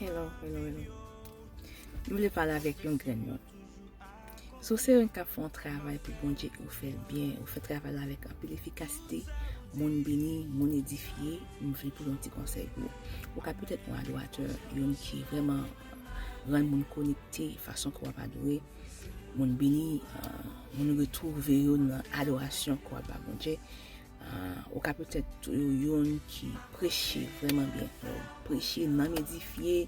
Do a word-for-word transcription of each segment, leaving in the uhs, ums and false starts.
Hello, hello, hello. M vle pale avèk yon grenn moun. Si w se yon k ap fè yon travay pou Bondye, ou fè l byen, ou fè travay la avèk anpil efikasite, moun beni, moun edifye, m vle pou yon ti konsèy pou ou. Ou ka petèt yon adoratè, yon ki vrèman rann moun konekte fason ke w ap adore. Moun beni, ah, moun retwouve yo nan adorasyon ke w ap ba Bondye. Ah, ou ka petèt tou yon ki preche vrèman byen. Lè w preche, nanm edifye,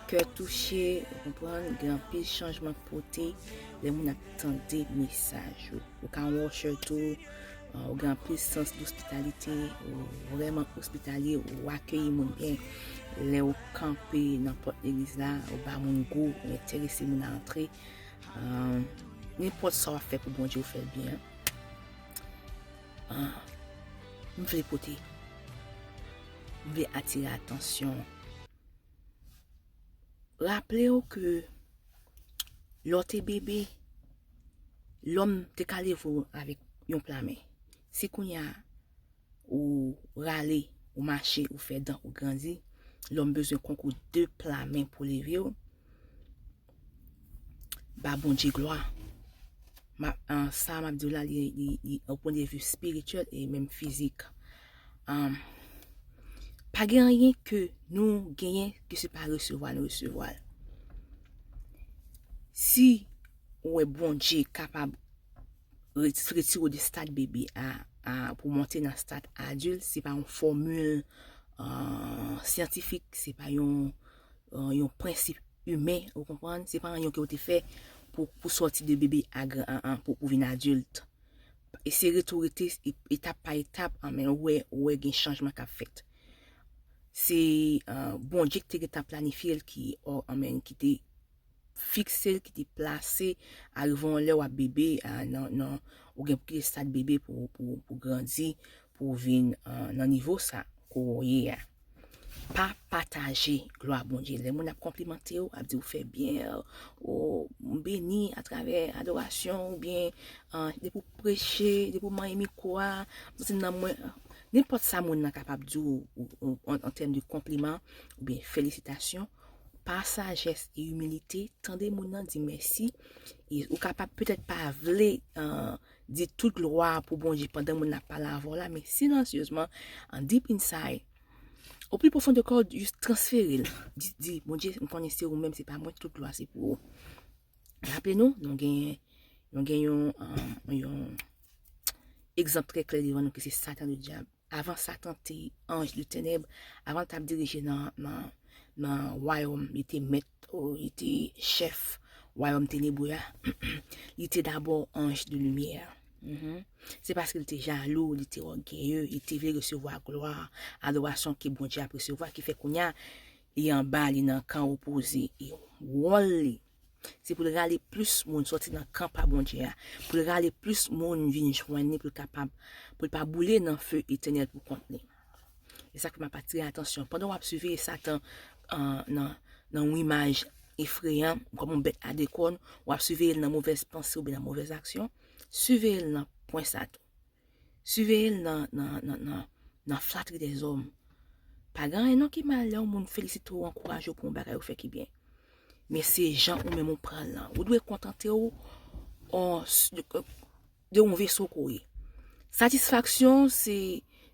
kè touche, ou konprann, gen anpil chanjman k pote lè moun ap tande mesaj ou. Ou ka yon usher tou, ah, ou gen anpil sans d'ospitalite, ou vrèman ospitalye, ou akeyi moun byen. Lè w kanpe nan pòt legliz la, ou ba moun gou, ou enterese moun a antre. Ah, nenpòt sa w ap fè pou Bondye, ou fè l byen. Ah, m vle pote, m vle atire atansyon. Raple w ke lè w te bebe, lòm te ka leve w avèk yon pla men. Si kounye a ou rale, ou mache, ou fè dan, ou grandi, lòm bezwen konkou de pla men pou leve w. Ba Bondye glwa. Ma, ah, sa m ap di w la, li, li, li o pwen de vi espirityèl e menm fizik. Ah, pa gen anyen ke nou genyen ke se pa resevwa, nou resevwa l. Si ou wè Bondye kapab re-, retire w de stad bebe a, a, pou monte nan stad adilt, se pa yon fòmil, ah, syantifik, se pa yon, ah, yon prensip imen, ou konprann? Se pa anyen ke w te fè pou, pou sòti de bebe a gran, a, a, pou, pou vin adilt. E se rete w rete e-, etap pa etap, anmen, ou wè, ou wè gen chanjman k ap fèt. Se, ah, Bondye ki te gentan planifye l ki, o, anmen, ki te fikse l, ki te plase, arive yon lè w ap bebe, ah, nan, nan, ou gen pou kite stad bebe pou, pou, pou grandi, pou w vin, ah, nan nivo sa ke w ye a. Pa pataje glwa Bondye. Lè moun ap konplimante w, ap di w fè byen, o, m beni atravè adorasyon, oubyen, ah, depi w preche, depi w manyen mikwo a, m santi nan mwen, nenpòt sa moun nan kapab di w, ou, ou, an, an tèm de konpliman, oubyen felisitasyon, pa sajès e imilite, tande moun nan, di mèsi. E ou kapab petèt pa vle, ah, di tout glwa pou Bondye pandan moun nan ap pale avè w la, men silansyezman, an deep inside, o pli pwofon de kò w, jis transfere l. Di, di, Bondye, m konnen se ou menm, se pa mwen, tout glwa se pou ou. Raple nou, nou gen, nou gen yon, ah, yon egzanp trè klè devan nou ki se Satan ledyab. Avan Satan te anj de tenèb, avan l t ap dirije nan, nan, nan wayòm, li te mèt, o, li te chèf wayòm tenebre a, li te dabò anj de limyè. Mhm. Se paske li te jalou, li te ògeye, li te vle resevwa glwa, adorasyon ke Bondye ap resevwa, ki fè kounye a, li anba, li nan kan opoze. E wòl li, se pou l rale plis moun sòti nan kan pa Bondye a, pou l rale plis moun vin jwenn li, pou l kapab, pou l pa boule nan fe etènèl pou kont li. E sa k fè m ap atire atansyon. Pandan w ap siveye Satan, ah, nan, nan yon imaj efreyan, kòm yon bèt a de kòn, w ap siveye l nan movèz panse oubyen nan movèz aksyon, siveye l nan pwen sa tou. Siveye l nan, nan, nan, nan, nan flatri dèzòm. Pa gen anyen non ki mal lè yon moun felisite w, ankouraje w pou yon bagay ou fè ki byen. Men se jan ou menm ou pran l lan. Ou dwe kontante w, o, s-, de, de yon veso ke w ye. Satisfaksyon, se,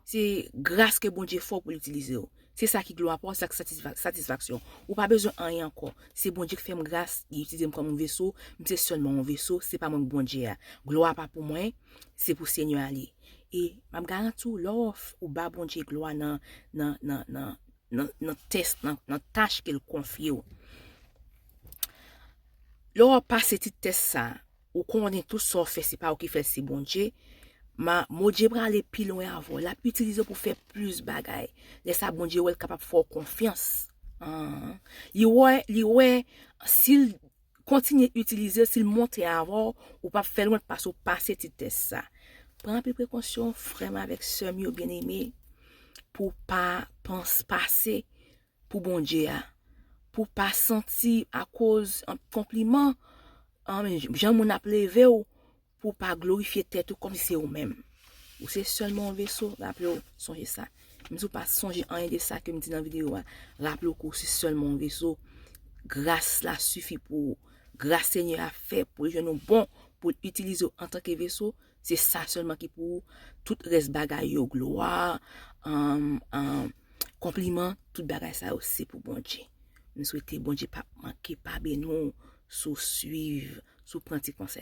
se gras ke Bondye fè w pou l itilize w. Se sa ki glwa pa w, sa ki satisfa-, satisfaksyon. Ou pa bezwen anyen ankò. Se Bondye ki fè m gras, li itilize m kòm yon veso, m se sèlman yon veso, se pa mwen k Bondye a. Glwa pa pou mwen, se pou Senyè a li ye. E m ap garanti w, lè w f-, ou ba Bondye glwa nan, nan, nan, nan, nan, nan tès, nan, nan tach ke l konfye w. Lè w ap pase ti tès sa, ou konnen tout sa w fè, se pa ou ki fè l, se Bondye. Ma, Bondye prale pi lwen avè w. L ap itilize w pou fè plis bagay. Lè sa, Bondye wè l kapab fè w konfyans. An. Li wè, li wè, si l kontinye itilize w, si l monte avè w, ou p ap fè lwen pase w pase ti tès sa. Pran anpil prekosyon, frè m avèk sè m yo byeneme, pou w pa panse pase pou Bondye a, pou w pa santi akoz an konpliman, an, jan moun ap leve w, pou w pa glorifye tèt ou kòmsi se ou menm. Ou se sèlman yon veso, raple w, sonje sa. Menm si w pa sonje anyen de sa ke m di nan videyo a, raple w ke w se sèlman yon veso. Gras la sifi pou ou. Gras Senyè a fè pou l jwenn ou bon, pou l itilize w antanke veso. Se sa sèlman ki pou ou. Tout rès bagay yo, glwa, um, um, konpliman, tout bagay sa yo se pou Bondye. M swete Bondye p ap manke pa beni w si w swiv, si w pran ti konsèy.